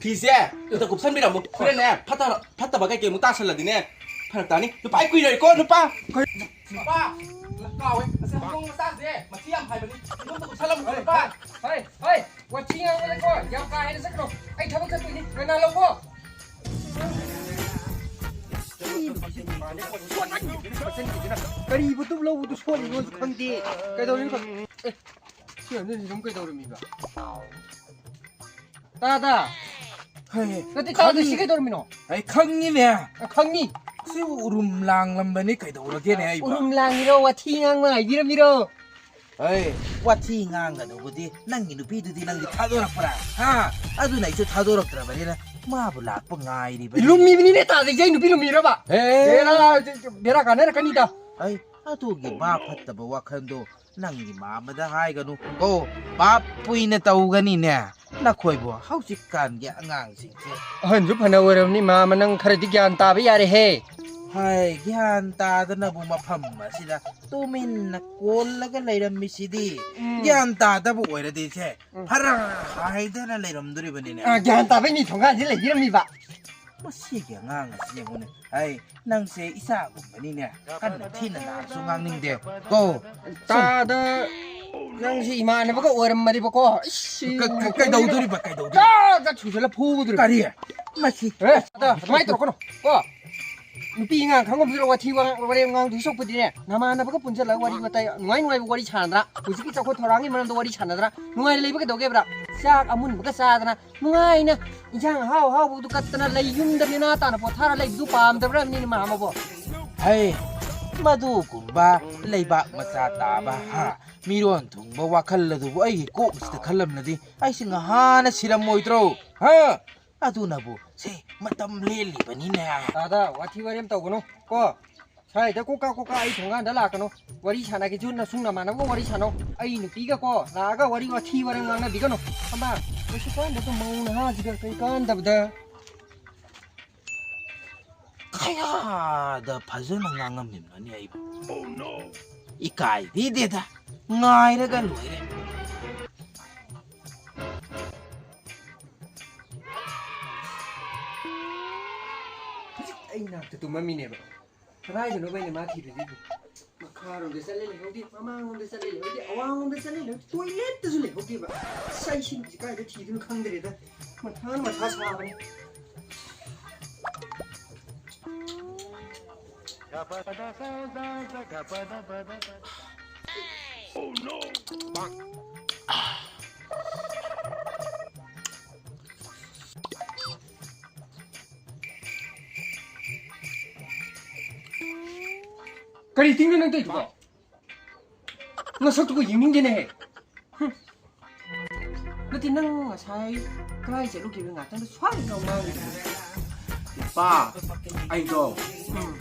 ꯐꯤꯁꯦ ꯑꯗꯨꯗ ꯀꯨꯞꯁꯟꯕꯤꯔꯝꯃꯣ꯫ ꯍꯣꯔꯦꯟꯅꯦ, ꯐꯠꯇ-, ꯐꯠꯇꯕ ꯀꯩꯀꯩ ꯑꯃꯨꯛ ꯇꯥꯁꯜꯂꯗꯤꯅꯦ, ꯐꯔꯛ ꯇꯥꯅꯤ꯫ ꯅꯨꯄꯥ, ꯑꯩ ꯀꯨꯏꯔꯣꯏꯀꯣ, ꯅꯨꯄꯥ꯫ ꯅꯨꯄꯥ, ꯀꯥꯎꯋꯦ꯫ ꯑꯁꯤ ꯍꯧꯗꯣꯡ ꯃꯆꯥꯁꯦ ꯃꯊꯤ ꯌꯥꯝ ꯐꯥꯏꯕꯅꯤ꯫ ꯑꯗꯨꯝ ꯀꯨꯞꯁꯜꯂꯝꯃꯨ, ꯅꯨꯄꯥ꯫ ꯍꯣꯏ, ꯍꯣꯏ, ꯋꯥꯊꯤ ꯉꯥꯡꯕꯗꯀꯣ ꯌꯥꯝ ꯀꯥ ꯍꯦꯟꯅ ꯆꯠꯀꯅꯣ꯫ ꯑꯩ ꯊꯕꯛ ꯆꯠꯇꯣꯏꯅꯤ, ꯉꯟꯅ ꯍꯜꯂꯛꯎꯀꯣ꯫ ꯀꯔꯤꯕꯨ ꯇꯨꯞ ꯂꯧꯕꯗꯨ ꯁꯣꯠꯂꯤꯅꯣꯁꯨ ꯈꯪꯗꯦ꯫ ꯀꯩꯗꯧꯔꯤꯅꯣ ꯈꯪꯗꯦ꯫ ꯑꯦ, ꯁꯤ ꯑꯅꯤꯁꯤ ꯑꯗꯨꯝ ꯀꯩꯗꯧꯔꯝꯃꯤꯕ? ꯇꯥꯗ꯫ ꯍꯩ, ꯅꯠꯇꯦ, ꯇꯥꯗ, ꯁꯤ ꯈꯪꯉꯤ꯫ ꯀꯩꯗꯧꯔꯝꯃꯤꯅꯣ? ꯑꯩ ꯈꯪꯉꯤꯅꯦ꯫ ꯑ, ꯈꯪꯉꯤ꯫ ꯁꯤ ꯎꯔꯨꯝ ꯂꯥꯡꯂꯝꯕꯅꯤ, ꯀꯩꯗꯧꯔꯒꯦꯅꯦ ꯑꯩꯕꯣ? ꯎꯔꯨꯝ ꯂꯥꯡꯉꯤꯔꯣ? ꯋꯥꯊꯤ ꯉꯥꯡꯕ ꯉꯥꯏꯕꯤꯔꯝꯃꯤꯔꯣ? ꯍꯩ, ꯋꯥꯊꯤ ꯉꯥꯡꯒꯗꯧꯕꯗꯤ ꯅꯪꯒꯤ ꯅꯨꯄꯤꯗꯨꯗꯤ ꯅꯪꯗꯤ ꯊꯥꯗꯣꯔꯛꯄ꯭ꯔꯥ? ꯍꯥ? ꯑꯗꯨꯅ ꯑꯩꯁꯨ ꯊꯥꯗꯣꯔꯛꯇ꯭ꯔꯕꯅꯤꯅ ꯃꯥꯕꯨ ꯂꯥꯛꯄ ꯉꯥꯏꯔꯤꯕꯅꯤ꯫ ꯂꯨꯝꯃꯤꯕꯅꯤꯅꯦ, ꯇꯥꯗ, ꯑꯩ ꯅꯨꯄꯤ ꯂꯨꯝꯃꯤꯔꯕ? ꯍꯦ꯫ ꯕꯦꯔꯥ, ꯕꯦꯔꯥ ꯀꯥꯟꯅꯔꯛꯀꯅꯤꯗ꯫ ꯍꯩ, ꯑꯗꯨꯒꯤ ꯚꯥꯞ ꯐꯠꯇꯕ ꯋꯥꯈꯜꯗꯣ ꯅꯪꯒꯤ ꯃꯥꯃꯗ ꯍꯥꯏꯒꯅꯨ ꯀꯣ, ꯄꯥꯞ ꯄꯨꯏꯅ ꯇꯧꯒꯅꯤꯅꯦ꯫ ꯅꯈꯣꯏꯕꯨ ꯍꯧꯖꯤꯛꯀꯥꯟꯒꯤ ꯑꯉꯥꯡꯁꯤꯡꯁꯦ꯫ ꯑꯍꯟꯁꯨ ꯐꯅ ꯑꯣꯏꯔꯕꯅꯤ, ꯃꯥꯃ, ꯅꯪ ꯈꯔꯗꯤ ꯒ꯭ꯌꯥꯟ ꯇꯥꯕ ꯌꯥꯔꯦꯍꯦ꯫ ꯍꯥꯏ, ꯒ꯭ꯌꯥꯟ ꯇꯥꯗꯅꯕꯨ ꯃꯐꯝ ꯑꯁꯤꯗ ꯇꯨꯃꯤꯟꯅ ꯀꯣꯜꯂꯒ ꯂꯩꯔꯝꯃꯤꯁꯤꯗꯤ꯫ ꯎꯝ꯫ ꯒ꯭ꯌꯥꯟ ꯇꯥꯗꯕ ꯑꯣꯏꯔꯗꯤ ꯁꯦ, ꯎꯝ꯫ ꯐꯔ ꯍꯥꯏꯗꯅ ꯂꯩꯔꯝꯗꯣꯔꯤꯕꯅꯤꯅꯦ꯫ ꯑ, ꯒ꯭ꯌꯥꯟ ꯇꯥꯕꯩ ꯃꯤ ꯊꯣꯡꯒꯥꯟꯁꯤ ꯂꯩꯕꯤꯔꯝꯃꯤꯕ꯫ ꯃꯁꯤꯒꯤ ꯑꯉꯥꯡ ꯑꯁꯤ ꯌꯦꯡꯉꯨꯅꯦ꯫ ꯑꯩ, ꯅꯪꯁꯦ ꯏꯆꯥꯒꯨꯝꯕꯅꯤꯅꯦ꯫ ꯀꯟꯅ ꯊꯤꯅ ꯂꯥꯛꯑꯁꯨ ꯉꯥꯡꯅꯤꯡꯗꯦ꯫ ꯀꯣ꯫ ꯇꯥꯗ, ꯅꯪꯁꯤ ꯏꯃꯥꯟꯅꯕꯒ ꯑꯣꯏꯔꯝꯃꯗꯤꯕꯀꯣ꯫ ꯏꯁ, ꯀ-, ꯀ-, ꯀꯩꯗꯧꯗꯣꯔꯤꯕ, ꯀꯩꯗꯧꯗꯣꯔꯤꯕ? ꯇꯥꯗ ꯊꯨꯖꯜꯂ ꯐꯨꯗꯣꯔꯤꯕ꯫ ꯀꯔꯤ? ꯃꯁꯤ꯫ ꯑꯦ, ꯑꯗ, ꯑꯗꯨꯃꯥꯏꯅ ꯇꯧꯔꯛꯀꯅꯨ꯫ ꯀꯣ꯫ ꯅꯨꯄꯤ ꯑꯉꯥꯡ ꯈꯪꯉꯝꯗꯨꯏꯔꯣ ꯋꯥꯊꯤ ꯋꯥ-, ꯋꯥꯔꯦꯝ ꯉꯥꯡꯗꯣꯏ ꯁꯣꯛꯄꯗꯤꯅꯦ, ꯅꯃꯥꯟꯅꯕꯒ ꯄꯨꯟꯁꯤꯜꯂꯒ ꯋꯥꯔꯤ ꯋꯥꯇꯥꯏ ꯅꯨꯡꯉꯥꯏ ꯅꯨꯡꯉꯥꯏꯕ ꯋꯥꯔꯤ ꯁꯥꯟꯅꯗ꯭ꯔꯥ? ꯍꯧꯖꯤꯛꯀꯤ ꯆꯥꯎꯈꯠ ꯊꯧꯔꯥꯡꯒꯤ ꯃꯔꯝꯗ ꯋꯥꯔꯤ ꯁꯥꯟꯅꯗ꯭ꯔꯥ? ꯅꯨꯡꯉꯥꯏꯅ ꯂꯩꯕ ꯀꯩꯗꯧꯒꯦꯕ꯭ꯔꯥ? ꯆꯥꯛ ꯑꯃꯨꯟꯕꯒ ꯆꯥꯗꯅ, ꯅꯨꯡꯉꯥꯏꯅ ꯏꯟꯁꯥꯡ ꯑꯍꯥꯎ ꯑꯍꯥꯎꯕꯗꯨ ꯀꯠꯇꯅ ꯂꯩ, ꯌꯨꯝꯗ ꯅꯦꯅꯥ ꯇꯥꯅ ꯄꯣꯊꯥꯔ ꯂꯩꯕꯗꯨ ꯄꯥꯝꯗꯕ꯭ꯔꯥ ꯍꯥꯏꯕꯅꯤꯅꯦ, ꯃꯥ ꯑꯃꯕꯣ? ꯍꯩ, ꯃꯗꯨꯒꯨꯝꯕ ꯂꯩꯕꯥꯛ ꯃꯆꯥ ꯇꯥꯕ, ꯍꯥ, ꯃꯤꯔꯣꯟ ꯊꯨꯡꯕ ꯋꯥꯈꯜ ꯑꯗꯨꯕꯨ ꯑꯩꯒꯤ ꯀꯣꯛꯁꯤꯗ ꯈꯜꯂꯝꯂꯗꯤ ꯑꯩꯁꯤ ꯉꯍꯥꯟꯅ ꯁꯤꯔꯝꯃꯣꯏꯗ꯭ꯔꯣ? ꯍꯥ? ꯑꯗꯨꯅꯕꯨ ꯁꯦ ꯃꯇꯝ ꯂꯦꯜꯂꯤꯕꯅꯤꯅꯦ꯫ ꯇꯥꯗ, ꯋꯥꯊꯤ ꯋꯥꯔꯦꯝ ꯇꯧꯒꯅꯨ ꯀꯣ꯫ ꯁ꯭ꯋꯥꯏꯗ ꯀꯣꯀꯥ ꯀꯣꯀꯥ ꯑꯩ ꯊꯣꯡꯒꯥꯟꯗ ꯂꯥꯛꯀꯅꯨ꯫ ꯋꯥꯔꯤ ꯁꯥꯟꯅꯒꯦꯁꯨ ꯅꯁꯨꯡ ꯅꯃꯥꯟꯅꯕꯒ ꯋꯥꯔꯤ ꯁꯥꯟꯅꯧ꯫ ꯑꯩ ꯅꯨꯄꯤꯒ ꯀꯣ ꯂꯥꯛꯑꯒ ꯋꯥꯔꯤ ꯋꯥꯊꯤ ꯋꯥꯔꯦꯝ ꯉꯥꯡꯅꯕꯤꯒꯅꯨ꯫ ꯈꯪꯕ? ꯀꯩꯁꯨ ꯀꯥꯟꯗꯕꯗ ꯃꯧ ꯅꯍꯥꯁꯤꯒ ꯀꯩ ꯀꯥꯟꯗꯕꯗ꯫ ꯀꯌꯥꯗ ꯐꯖꯅ ꯉꯥꯡꯉꯝꯃꯤꯕꯅꯤ ꯑꯩꯕꯨ꯫ ꯏꯀꯥꯏꯕꯤꯗꯦꯗ꯫ ꯉꯥꯏꯔꯒ ꯂꯣꯏꯔꯦ꯫ ꯍꯧꯖꯤꯛ ꯑꯩ ꯅꯥꯛꯇ ꯇꯨꯝꯃꯝꯃꯤꯅꯦꯕ꯫ ꯀꯗꯥꯏꯗꯅꯣꯕ ꯑꯩꯅ ꯃꯥ ꯊꯤꯔꯨꯗꯣꯏꯗꯣ? ꯃꯈꯥꯔꯣꯝꯗ ꯆꯠꯂꯦ ꯂꯩꯍꯧꯗꯦ, ꯃꯃꯥꯡꯂꯣꯝꯗ ꯆꯠꯂꯦ ꯂꯩꯍꯧꯗꯦ, ꯑꯋꯥꯡꯂꯣꯝꯗ ꯆꯠꯂꯦ ꯂꯩꯍꯧꯗꯦ, ꯇꯣꯏꯂꯦꯠꯇꯁꯨ ꯂꯩꯍꯧꯗꯦꯕ꯫ ꯑꯁ, ꯑꯩ ꯁꯤ ꯅꯨꯄꯤꯁꯦ ꯀꯥꯏꯗ ꯊꯤꯗꯣꯏꯅꯣ ꯈꯪꯗ꯭ꯔꯦꯗ꯫ ꯃꯊꯥꯅ ꯃꯊꯥ ꯁꯥꯕꯅꯦ꯫ ꯀꯔꯤ ꯇꯤꯡꯅꯣ ꯅꯪ ꯇꯧꯔꯤꯗꯨꯕꯣ? ꯅꯁꯛꯇꯨꯕꯨ ꯌꯦꯡꯅꯤꯡꯗꯦꯅꯦꯍꯦ꯫ ꯍꯨꯝ꯫ ꯅꯠꯇꯦ, ꯅꯪ ꯉꯁꯥꯏ ꯀꯗꯥꯏ ꯆꯠꯂꯨꯈꯤꯕ? ꯉꯥꯛꯇꯪꯗ ꯁ꯭ꯋꯥꯏ ꯉꯥꯎ ꯉꯥꯡꯉꯤꯗꯨꯕꯨ꯫ ꯅꯨꯄꯥ, ꯑꯩꯗꯣ, ꯎꯝ,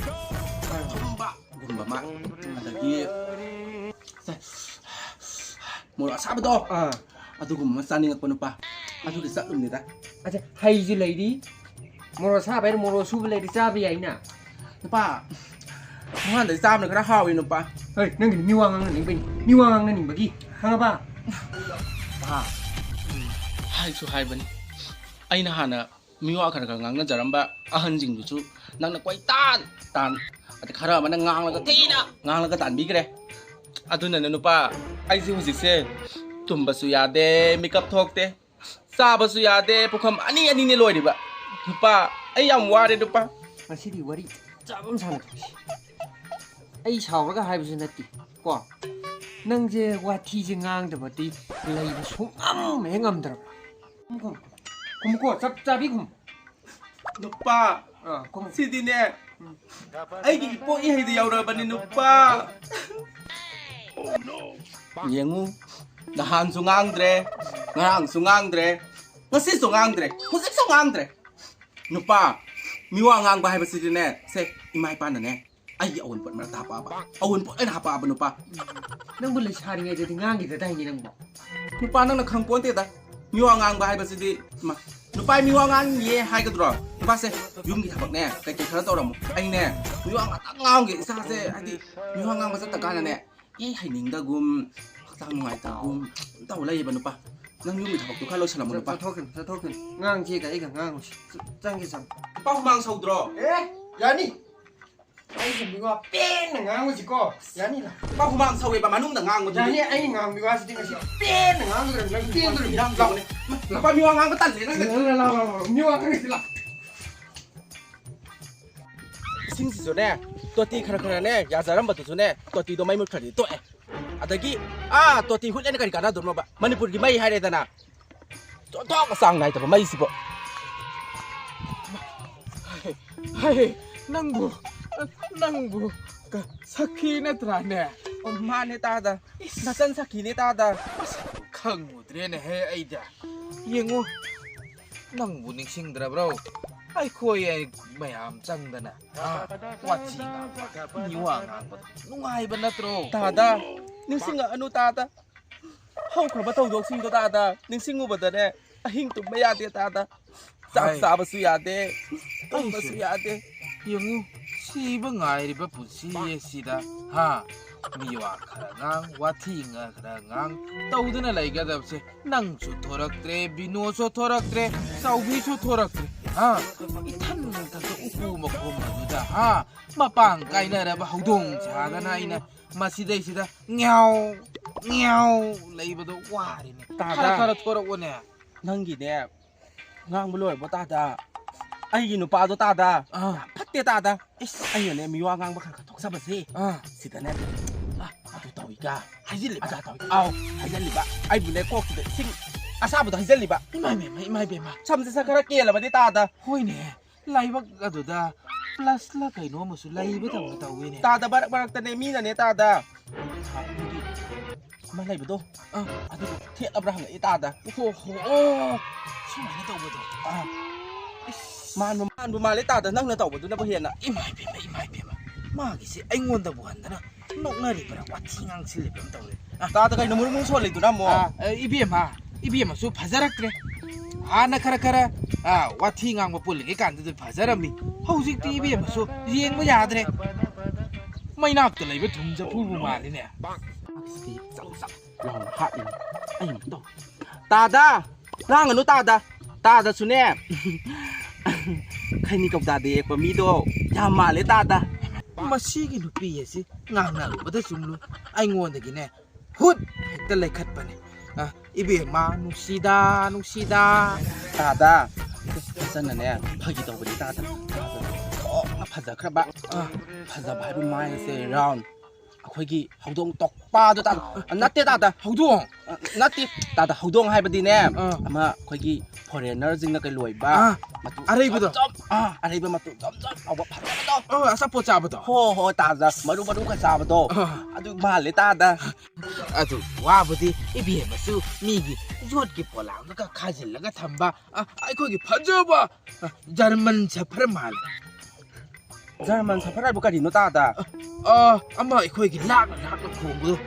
ꯊꯨꯝꯕꯒꯨꯝꯕ ꯑꯃ, ꯑꯗꯒꯤ ꯃꯣꯔꯣꯛ ꯑꯁꯥꯕꯗꯣ, ꯑꯥ꯫ ꯑꯗꯨꯒꯨꯝꯕ ꯑꯃ ꯆꯥꯅꯤꯡꯉꯛꯄ ꯅꯨꯄꯥ꯫ ꯑꯗꯨꯒꯤ ꯆꯠꯂꯨꯕꯅꯤꯗ꯫ ꯑꯗ ꯍꯩꯁꯨ ꯂꯩꯔꯤ, ꯃꯣꯔꯣꯛ ꯑꯁꯥꯕ ꯍꯥꯏꯔ ꯃꯣꯔꯣꯛ ꯑꯁꯨꯕ ꯂꯩꯔꯤ, ꯆꯥꯕ ꯌꯥꯏꯅ꯫ ꯅꯨꯄꯥ, ꯊꯣꯡꯒꯥꯟꯗ ꯆꯥꯕꯅ ꯈꯔ ꯍꯥꯎꯋꯤ ꯅꯨꯄꯥ꯫ ꯍꯣꯏ, ꯅꯪꯒꯤꯗꯤ ꯃꯤ ꯋꯥ ꯉꯥꯡꯅꯅꯤꯡꯕꯩꯅꯤ, ꯃꯤ ꯋꯥ ꯉꯥꯡꯅꯅꯤꯡꯕꯒꯤ, ꯈꯪꯉꯕ? ꯅꯨꯄꯥ, ꯎꯝ, ꯍꯥꯏꯁꯨ ꯍꯥꯏꯕꯅꯤ, ꯑꯩꯅ ꯍꯥꯟꯅ ꯃꯤꯋꯥ ꯈꯔ ꯈꯔ ꯉꯥꯡꯅꯖꯔꯝꯕ ꯑꯍꯟꯁꯤꯡꯗꯨꯁꯨ ꯅꯪꯅ ꯀꯣꯏꯇꯥꯟ ꯇꯥꯟ, ꯑꯗ ꯈꯔ ꯑꯃꯅ ꯉꯥꯡꯂꯒ ꯊꯤꯅ ꯉꯥꯡꯂꯒ ꯇꯥꯟꯕꯤꯈ꯭ꯔꯦ꯫ ꯑꯗꯨꯅꯅꯦ ꯅꯨꯄꯥ, ꯑꯩꯁꯦ ꯍꯧꯖꯤꯛꯁꯦ ꯇꯨꯝꯕꯁꯨ ꯌꯥꯗꯦ, ꯃꯤꯀꯞ ꯊꯣꯛꯇꯦ, ꯆꯥꯕꯁꯨ ꯌꯥꯗꯦ, ꯄꯨꯈꯝ ꯑꯅꯤ ꯑꯅꯤꯅꯦ ꯂꯣꯏꯔꯤꯕ꯫ ꯅꯨꯄꯥ, ꯑꯩ ꯌꯥꯝ ꯋꯥꯔꯦ ꯅꯨꯄꯥ꯫ ꯉꯁꯤꯗꯤ ꯋꯥꯔꯤ ꯆꯥꯕ ꯑꯃ ꯁꯥꯟꯅꯊꯣꯛꯁꯤ꯫ ꯑꯩ ꯁꯥꯎꯔꯒ ꯍꯥꯏꯕꯁꯨ ꯅꯠꯇꯦ ꯀꯣ, ꯅꯪꯁꯦ ꯋꯥꯊꯤꯁꯦ ꯉꯥꯡꯗꯕꯗꯤ ꯂꯩꯕ ꯁꯨꯡꯉꯝ ꯍꯦꯛ ꯉꯝꯗ꯭ꯔꯕ꯫ ꯈꯨꯝꯃꯨꯀꯣ, ꯆꯞ ꯆꯥꯕꯤ ꯈꯨꯝꯃꯨ꯫ ꯅꯨꯄꯥ, ꯑꯥ, ꯈꯨꯝꯃꯨ꯫ ꯁꯤꯗꯤꯅꯦ ꯑꯩꯒꯤ ꯏꯄꯣꯛ ꯏꯍꯩꯗ ꯌꯥꯎꯔꯕꯅꯤ ꯅꯨꯄꯥ꯫ ꯌꯦꯡꯉꯨ, ꯅꯍꯥꯟꯁꯨ ꯉꯥꯡꯗ꯭ꯔꯦ, ꯉꯔꯥꯡꯁꯨ ꯉꯥꯡꯗ꯭ꯔꯦ, ꯉꯁꯤꯁꯨ ꯉꯥꯡꯗ꯭ꯔꯦ, ꯍꯧꯖꯤꯛꯁꯨ ꯉꯥꯡꯗ꯭ꯔꯦ꯫ ꯅꯨꯄꯥ, ꯃꯤꯋꯥ ꯉꯥꯡꯕ ꯍꯥꯏꯕꯁꯤꯗꯤꯅꯦ, ꯁꯦ, ꯏꯃꯥ ꯏꯄꯥꯅꯅꯦ ꯑꯩꯒꯤ ꯑꯑꯣꯟꯄꯣꯠ ꯃꯔꯛꯇ ꯍꯥꯄꯛꯑꯕ, ꯑꯑꯣꯟꯄꯣꯠ ꯑꯣꯏꯅ ꯍꯥꯄꯛꯑꯕ ꯅꯨꯄꯥ꯫ ꯅꯪꯕꯨ ꯂꯩꯁꯥꯔꯤꯉꯩꯗꯗꯤ ꯉꯥꯡꯈꯤꯗꯗꯥꯏꯅꯦ ꯅꯪꯕꯣ? ꯅꯨꯄꯥ, ꯅꯪꯅ ꯈꯪꯄꯣꯟꯇꯦꯗ, ꯃꯤꯋꯥ ꯉꯥꯡꯕ ꯍꯥꯏꯕꯁꯤꯗꯤ꯫ ꯏꯃꯥ, ꯅꯨꯄꯥ ꯃꯤꯋꯥ ꯉꯥꯡꯉꯤꯌꯦ ꯍꯥꯏꯒꯗ꯭ꯔꯣ? ꯅꯨꯄꯥꯁꯦ, ꯌꯨꯝꯒꯤ ꯊꯕꯛꯅꯦ ꯀꯩꯀꯩ ꯈꯔ ꯇꯧꯔꯝꯃꯣ꯫ ꯑꯩꯅꯦ ꯃꯤꯋꯥ ꯉꯥꯛꯇꯪ ꯉꯥꯡꯒꯦ, ꯏꯁꯥꯁꯦ ꯍꯥꯏꯗꯤ ꯃꯤꯋꯥ ꯉꯥꯡꯕ ꯆꯠꯇ ꯀꯥꯟꯗꯅꯦ, ꯏ ꯍꯩꯅꯤꯡꯗꯒꯨꯝ, ꯍꯛꯆꯥꯡ ꯅꯨꯡꯉꯥꯏꯇꯕꯒꯨꯝ ꯑꯗꯨꯝ ꯇꯧ ꯂꯩꯌꯦꯕ ꯅꯨꯄꯥ꯫ ꯅꯪ ꯌꯨꯝꯒꯤ ꯊꯕꯛꯇꯣ ꯈꯔ ꯂꯣꯏꯁꯜꯂꯝꯃꯣ ꯅꯨꯄꯥ꯫ ꯆꯠꯊꯣꯛꯈꯤꯅꯨ, ꯆꯠꯊꯣꯛꯈꯤꯅꯨ꯫ ꯉꯥꯡꯁꯦꯒ ꯑꯩꯒ ꯉꯥꯡꯉꯨꯁꯤ꯫ ꯆ-, ꯆꯪꯒꯦ, ꯆꯪ꯫ ꯅꯨꯄꯥ ꯍꯨꯃꯥꯡ ꯁꯧꯗ꯭ꯔꯣ? ꯑꯦ, ꯌꯥꯅꯤ꯫ ꯑꯩꯁꯦ ꯃꯤꯋꯥ ꯄꯦꯟꯅ ꯉꯥꯡꯉꯨꯁꯤꯀꯣ꯫ ꯌꯥꯅꯤ, ꯂꯥꯎ꯫ ꯅꯨꯄꯥ ꯍꯨꯃꯥꯡ ꯁꯧꯋꯦꯕ ꯃꯅꯨꯡꯗ ꯉꯥꯡꯕꯗꯨꯗꯤ꯫ ꯌꯥꯅꯤ, ꯑꯩꯅ ꯉꯥꯡꯕ ꯋꯥꯁꯤꯗꯤ ꯉꯁꯤ ꯄꯦꯟꯅ ꯉꯥꯡꯒꯗꯕꯅꯤ꯫ ꯅꯪ ꯄꯦꯟꯗꯣꯔꯤꯕꯅꯤ꯫ ꯂꯥꯎꯅꯦ꯫ ꯅꯨꯄꯥ ꯃꯤꯋꯥ ꯉꯥꯡꯕ ꯇꯜꯂꯦ ꯅꯪ꯫ ꯂꯥꯎ, ꯂꯥꯎ, ꯂꯥꯎ, ꯂꯥꯎ, ꯂꯥꯎ꯫ ꯃꯤꯋꯥ ꯉꯥꯡꯉꯁꯤ, ꯂꯥꯎ꯫ ꯏꯁꯤꯡꯁꯤꯁꯨꯅꯦ, ꯇꯣꯇꯤ ꯈꯔ ꯈꯔꯅꯦ ꯌꯥꯖꯔꯝꯕꯗꯨꯁꯨꯅꯦ, ꯇꯣꯇꯤꯗꯣ ꯃꯩ ꯃꯨꯠꯈ꯭ꯔꯗꯤ ꯇꯣꯛꯑꯦ꯫ ꯑꯗꯒꯤ, ꯑꯥ, ꯇꯣꯇꯤ ꯍꯨꯠꯂꯦꯅ ꯀꯔꯤ ꯀꯥꯟꯅꯗꯣꯏꯅꯣꯕ? ꯃꯅꯤꯄꯨꯔꯒꯤ ꯃꯩ ꯍꯥꯏꯔꯦꯗꯅ, ꯑꯣꯟꯊꯣꯛꯅ ꯆꯥꯡ ꯅꯥꯏꯗꯕ ꯃꯩꯁꯤꯕꯣ꯫ ꯍꯩ, ꯅꯪꯕꯨ, ꯅꯪꯕꯨ ꯀ-, ꯁꯈꯤ ꯅꯠꯇ꯭ꯔꯥꯅꯦ? ꯑꯣ, ꯃꯥꯅꯦ ꯇꯥꯗ꯫ ꯏꯁ꯫ ꯅꯆꯟ ꯁꯈꯤꯅꯦ ꯇꯥꯗ꯫ ꯑꯁ, ꯈꯪꯉꯨꯗ꯭ꯔꯦꯅꯦꯍꯦ ꯑꯩꯗꯤ꯫ ꯌꯦꯡꯉꯨ, ꯅꯪꯕꯨ ꯅꯤꯡꯁꯤꯡꯗ꯭ꯔꯕ꯭ꯔꯣ? ꯑꯩꯈꯣꯏ ꯃꯌꯥꯝ ꯆꯪꯗꯅ, ꯍꯥ? ꯋꯥꯊꯤ ꯉꯥꯡꯕ, ꯃꯤꯋꯥ ꯉꯥꯡꯕꯗꯣ ꯅꯨꯡꯉꯥꯏꯕ ꯅꯠꯇ꯭ꯔꯣ? ꯇꯥꯗ, ꯅꯤꯡꯁꯤꯡꯉꯛꯑꯅꯨ ꯇꯥꯗ꯫ ꯍꯧꯈ꯭ꯔꯕ ꯊꯧꯗꯣꯛꯁꯤꯡꯗꯣ ꯇꯥꯗ ꯅꯤꯡꯁꯤꯡꯉꯨꯕꯗꯅꯦ ꯑꯍꯤꯡ ꯇꯨꯝꯕ ꯌꯥꯗꯦ ꯇꯥꯗ꯫ ꯆꯥꯛ ꯍꯥꯏ꯫ ꯆꯥꯕꯁꯨ ꯌꯥꯗꯦ, ꯇꯨꯝꯕꯁꯨ ꯑꯩꯁꯨ꯫ ꯌꯥꯗꯦ꯫ ꯌꯦꯡꯉꯨ, ꯁꯤꯕ ꯉꯥꯏꯔꯤꯕ ꯄꯨꯟꯁꯤ ꯑꯁꯤꯗ, ꯍꯥ, ꯃꯤꯋꯥ ꯈꯔ ꯉꯥꯡ, ꯋꯥꯊꯤ ꯉ-, ꯈꯔ ꯉꯥꯡ ꯇꯧꯗꯨꯅ ꯂꯩꯒꯗꯕꯁꯦ, ꯅꯪꯁꯨ ꯊꯣꯔꯛꯇ꯭ꯔꯦ, ꯕꯤꯅꯣꯁꯨ ꯊꯣꯔꯛꯇ꯭ꯔꯦ, ꯆꯥꯎꯕꯤꯁꯨ ꯊꯣꯔꯛꯇ꯭ꯔꯦ, ꯍꯥ? ꯏꯊꯟ ꯈꯛꯇ ꯎꯀꯨ ꯃꯈꯣꯡ ꯑꯗꯨꯗ, ꯍꯥ? ꯃꯄꯥꯡ ꯀꯥꯏꯅꯔꯕ ꯍꯧꯗꯣꯡ ꯁꯥꯗꯅ ꯑꯩꯅ ꯃꯁꯤꯗꯩꯁꯤꯗ ꯉ꯭ꯌꯥꯎ, ꯉ꯭ꯌꯥꯎ ꯂꯩꯕꯗꯣ ꯋꯥꯔꯦꯅꯦ꯫ ꯇꯥꯗ꯫ ꯈꯔ ꯈꯔ ꯊꯣꯔꯛꯑꯣꯅꯦ꯫ ꯅꯪꯒꯤꯅꯦ, ꯉꯥꯡꯕ ꯂꯣꯏꯔꯕꯣ ꯇꯥꯗ? ꯑꯩꯒꯤ ꯅꯨꯄꯥꯗꯣ ꯇꯥꯗ꯫ ꯑꯥ꯫ ꯌꯥꯝ ꯐꯠꯇꯦ ꯇꯥꯗ꯫ ꯏꯁ꯫ ꯑꯩꯅꯅꯦ ꯃꯤꯋꯥ ꯉꯥꯡꯕ ꯈꯔ ꯈꯔ ꯊꯣꯛꯆꯕꯁꯦ꯫ ꯑꯥ꯫ ꯁꯤꯗꯅꯦ꯫ ꯑꯥ, ꯑꯗꯨ ꯇꯧꯏꯒ꯫ ꯍꯥꯏꯖꯤꯜꯂꯤꯕ꯫ ꯑꯗꯥ ꯇꯧꯏ꯫ ꯑꯥꯎ, ꯍꯥꯏꯖꯤꯜꯂꯤꯕ꯫ ꯑꯩꯕꯨꯅꯦ ꯀꯣꯛꯁꯤꯗ ꯏꯁꯤꯡ ꯑꯁꯥꯕꯗꯣ ꯍꯩꯖꯤꯜꯂꯤꯕ꯫ ꯏꯃꯥ ꯏꯕꯦꯝꯃ, ꯏꯃꯥ ꯏꯕꯦꯝꯃ꯫ ꯁꯝꯁꯦ ꯁꯠ ꯈꯔ ꯀꯦꯜꯂꯕꯅꯤ ꯇꯥꯗ꯫ ꯍꯣꯏꯅꯦ꯫ ꯂꯥꯏꯕꯛ ꯑꯗꯨꯗ ꯄ꯭ꯂꯁꯂ ꯀꯩꯅꯣ ꯑꯃꯁꯨ ꯂꯩꯕꯗꯧꯅ ꯇꯧꯋꯤꯅꯦ꯫ ꯇꯥꯗ, ꯃꯔꯛ ꯃꯔꯛꯇꯅꯦ ꯃꯤꯅꯅꯦ ꯇꯥꯗ꯫ ꯑꯩꯈꯣꯏꯒꯤ ꯑꯃ ꯂꯩꯕꯗꯣ꯫ ꯑꯥ꯫ ꯑꯗꯨꯗꯣ ꯊꯦꯠꯂꯕ꯭ꯔꯥ ꯍꯪꯉꯛꯏ ꯇꯥꯗ꯫ ꯑꯣ ꯍꯣ, ꯑꯣ꯫ ꯁꯨꯃꯥꯏꯅ ꯇꯧꯕꯗꯣ꯫ ꯑꯥ꯫ ꯏꯁ꯫ ꯃꯥꯟꯕꯨ, ꯃꯥꯟꯕꯨ ꯃꯥꯜꯂꯦ ꯇꯥꯗ, ꯅꯪꯅ ꯇꯧꯕꯗꯨꯅꯕꯨ ꯍꯦꯟꯅ꯫ ꯏꯃꯥ ꯏꯕꯦꯝꯃ, ꯏꯃꯥ ꯏꯕꯦꯝꯃ꯫ ꯃꯥꯒꯤꯁꯦ ꯑꯩꯉꯣꯟꯗꯕꯨ ꯍꯟꯗꯅ ꯅꯣꯛꯅꯔꯤꯕ꯭ꯔꯥ, ꯋꯥꯊꯤ ꯉꯥꯡꯁꯤꯜꯂꯤꯕ꯭ꯔꯥ ꯑꯃ ꯇꯧꯔꯦ꯫ ꯑꯥ꯫ ꯇꯥꯗ ꯀꯩꯅꯣ ꯃꯨꯔꯨ ꯃꯨꯔꯨ ꯁꯣꯜꯂꯤꯗꯨꯅ ꯑꯃꯨꯛ? ꯑꯥ, ꯑꯦ, ꯏꯕꯦꯝꯃ, ꯏꯕꯦꯝꯃꯁꯨ ꯐꯖꯔꯛꯇ꯭ꯔꯦ꯫ ꯍꯥꯟꯅ ꯈꯔ ꯈꯔ, ꯑꯥ, ꯋꯥꯊꯤ ꯉꯥꯡꯕ ꯄꯨꯜꯂꯤꯉꯩ ꯀꯥꯟꯗꯨꯗ ꯐꯖꯔꯝꯃꯤ꯫ ꯍꯧꯖꯤꯛꯇꯤ ꯏꯕꯦꯝꯃꯁꯨ ꯌꯦꯡꯕ ꯌꯥꯗ꯭ꯔꯦ꯫ ꯃꯩꯅꯥꯛꯇ ꯂꯩꯕ ꯊꯨꯝ ꯆꯐꯨꯕꯨ ꯃꯥꯜꯂꯤꯅꯦ꯫ ꯑꯁ, ꯆꯞ ꯆꯞ ꯂꯥꯎꯅ ꯍꯥꯠꯂꯤꯅꯦ꯫ ꯑꯩ ꯑꯃꯨꯛ ꯇꯧ-, ꯇꯥꯗ! ꯂꯥꯡꯒꯅꯨ ꯇꯥꯗ! ꯇꯥꯗꯁꯨꯅꯦ꯫ ꯈꯩꯅꯤ ꯀꯧꯇꯥꯗ ꯌꯦꯛꯄ ꯃꯤꯗꯣ ꯌꯥꯝ ꯃꯥꯜꯂꯦ ꯇꯥꯗ꯫ ꯃꯁꯤꯒꯤ ꯅꯨꯄꯤ ꯑꯁꯤ ꯉꯥꯡꯅꯔꯨꯕꯗ ꯆꯨꯝꯂꯨ꯫ ꯑꯩꯉꯣꯟꯗꯒꯤꯅꯦ ꯍꯨꯠ ꯍꯦꯛꯇ ꯂꯩꯈꯠꯄꯅꯦ꯫ ꯑ, ꯏꯕꯦꯝꯃ, ꯅꯨꯡꯁꯤꯗ, ꯅꯨꯡꯁꯤꯗ꯫ ꯇꯥꯗ, ꯐꯖꯅꯅꯦ, ꯐꯥꯒꯤ ꯇꯧꯕꯅꯤ ꯇꯥꯗ꯫ ꯇꯥꯗ, ꯑꯣꯟꯊꯣꯛꯅ ꯐꯖꯈ꯭ꯔꯕ꯫ ꯑ, ꯐꯖꯕ ꯍꯥꯏꯕ ꯃꯥꯏꯁꯦ ꯔꯥꯎꯟ꯫ ꯑꯩꯈꯣꯏꯒꯤ ꯍꯧꯗꯣꯡ ꯇꯣꯛꯄꯗꯣ ꯇꯥꯗ꯫ ꯑ, ꯅꯠꯇꯦ ꯇꯥꯗ꯫ ꯍꯧꯗꯣꯡ? ꯑ, ꯅꯠꯇꯦ ꯇꯥꯗ, ꯍꯧꯗꯣꯡ ꯍꯥꯏꯕꯗꯤꯅꯦ, ꯑ꯫ ꯑꯃ ꯑꯩꯈꯣꯏꯒꯤ ꯐꯣꯔꯦꯟꯅꯔꯁꯤꯡꯅ ꯀꯩ ꯂꯣꯏꯕ, ꯑ, ꯃꯇꯨ ꯑꯔꯩꯕꯗꯣ? ꯖꯣꯝ ꯖꯣꯝ, ꯑ, ꯑꯔꯩꯕ ꯃꯇꯨ ꯖꯣꯝ ꯖꯣꯝ ꯂꯥꯎꯕ ꯐꯖꯕꯗꯣ꯫ ꯑ, ꯑꯆꯥꯄꯣꯠ ꯆꯥꯕꯗꯣ? ꯍꯣ, ꯍꯣ, ꯇꯥꯗ, ꯃꯔꯨ ꯃꯔꯨꯒ ꯆꯥꯕꯗꯣ꯫ ꯑ꯫ ꯑꯗꯨ ꯃꯥꯜꯂꯦ ꯇꯥꯗ꯫ ꯑꯗꯨ ꯋꯥꯕꯨꯗꯤ ꯏꯕꯦꯝꯃꯁꯨ ꯃꯤꯒꯤ ꯌꯣꯠꯀꯤ ꯄꯣꯂꯥꯡꯗꯨꯒ ꯈꯥꯖꯤꯜꯂꯒ ꯊꯝꯕ, ꯑ, ꯑꯩꯈꯣꯏꯒꯤ ꯐꯖꯕ, ꯑ, ꯖꯔꯃꯟ ꯁꯦꯐꯔ ꯃꯥꯜꯂꯦ꯫ ꯖꯔꯃꯟ ꯁꯦꯐꯔ ꯍꯥꯏꯕꯨ ꯀꯔꯤꯅꯣ ꯇꯥꯗ? ꯑ, ꯑꯃ ꯑꯩꯈꯣꯏꯒꯤ ꯂꯥꯛꯅ ꯂꯥꯛꯅ ꯈꯣꯡꯕꯗꯣ꯫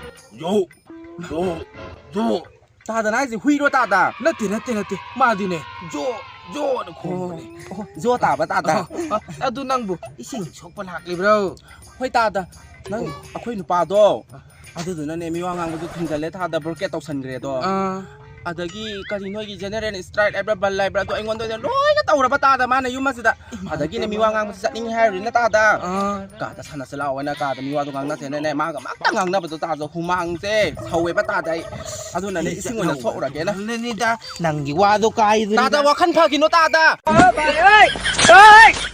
ꯌꯣ, ꯌꯣ, ꯌꯣ꯫ ꯇꯥꯗꯅ ꯍꯥꯏꯁꯦ ꯍꯨꯏꯔꯣ ꯇꯥꯗ? ꯅꯠꯇꯦ, ꯅꯠꯇꯦ, ꯅꯠꯇꯦ꯫ ꯃꯥꯗꯤꯅꯦ, ꯖꯣ, ꯖꯣꯅ ꯈꯣꯡꯕꯅꯦ꯫ ꯑꯣ, ꯖꯣ ꯇꯥꯕ ꯇꯥꯗ? ꯑ, ꯑ, ꯑꯗꯨ ꯅꯪꯕꯨ ꯏꯁꯤꯡ ꯁꯣꯛꯄ ꯂꯥꯛꯂꯤꯕ꯭ꯔꯣ? ꯍꯣꯏ ꯇꯥꯗ꯫ ꯅꯪ ꯑꯩꯈꯣꯏ ꯅꯨꯄꯥꯗꯣ, ꯑꯗꯨꯗꯨꯅꯅꯦ ꯃꯤꯋꯥ ꯉꯥꯡꯕꯗꯨ ꯊꯤꯡꯖꯜꯂꯦ ꯇꯥꯗ, ꯕ꯭ꯔꯣꯀꯦꯠ ꯇꯧꯁꯟꯈ꯭ꯔꯦꯗꯣ꯫ ꯑꯥ꯫ ꯑꯗꯒꯤ ꯀꯔꯤ ꯅꯣꯏꯒꯤ ꯖꯦꯅꯔꯦꯜ ꯁ꯭ꯇ꯭ꯔꯥꯏꯛ ꯍꯥꯏꯕ꯭ꯔꯥ, ꯕꯟ ꯍꯥꯏꯕ꯭ꯔꯥ, ꯑꯗꯣ ꯑꯩꯉꯣꯟꯗ ꯑꯣꯏꯅ ꯂꯣꯏꯅ ꯇꯧꯔꯕ ꯇꯥꯗ ꯃꯥꯅ ꯌꯨꯝ ꯑꯁꯤꯗ꯫ ꯑꯗꯒꯤꯅꯦ ꯃꯤꯋꯥ ꯉꯥꯡꯕꯁꯨ ꯆꯠꯅꯤꯡꯉꯦ ꯍꯥꯏꯔꯨꯔꯤꯅ ꯇꯥꯗ꯫ ꯑꯥ꯫ ꯀꯥꯗ ꯁꯥꯟꯅꯁꯤ ꯂꯥꯛꯑꯣ ꯍꯥꯏꯅ ꯀꯥꯗ ꯃꯤꯋꯥꯗꯣ ꯉꯥꯡꯅꯁꯦꯅꯅꯦ ꯃꯥꯒ ꯑꯃꯇ ꯉꯥꯡꯅꯕꯗꯣ ꯇꯥꯗ ꯍꯨꯃꯥꯡꯁꯦ ꯁꯧꯋꯦꯕ ꯇꯥꯗ ꯑꯩ꯫ ꯑꯗꯨꯅꯅꯦ ꯏꯁꯤꯡ ꯑꯣꯏꯅ ꯁꯣꯛꯎꯔꯒꯦꯅ꯫ ꯅꯪꯅꯅꯤꯗ ꯅꯪꯒꯤ ꯋꯥꯗꯣ ꯀꯥꯏꯗꯨꯅꯤꯗ꯫ ꯇꯥꯗ ꯋꯥꯈꯜ ꯐꯈꯤꯅꯣ ꯇꯥꯗ꯫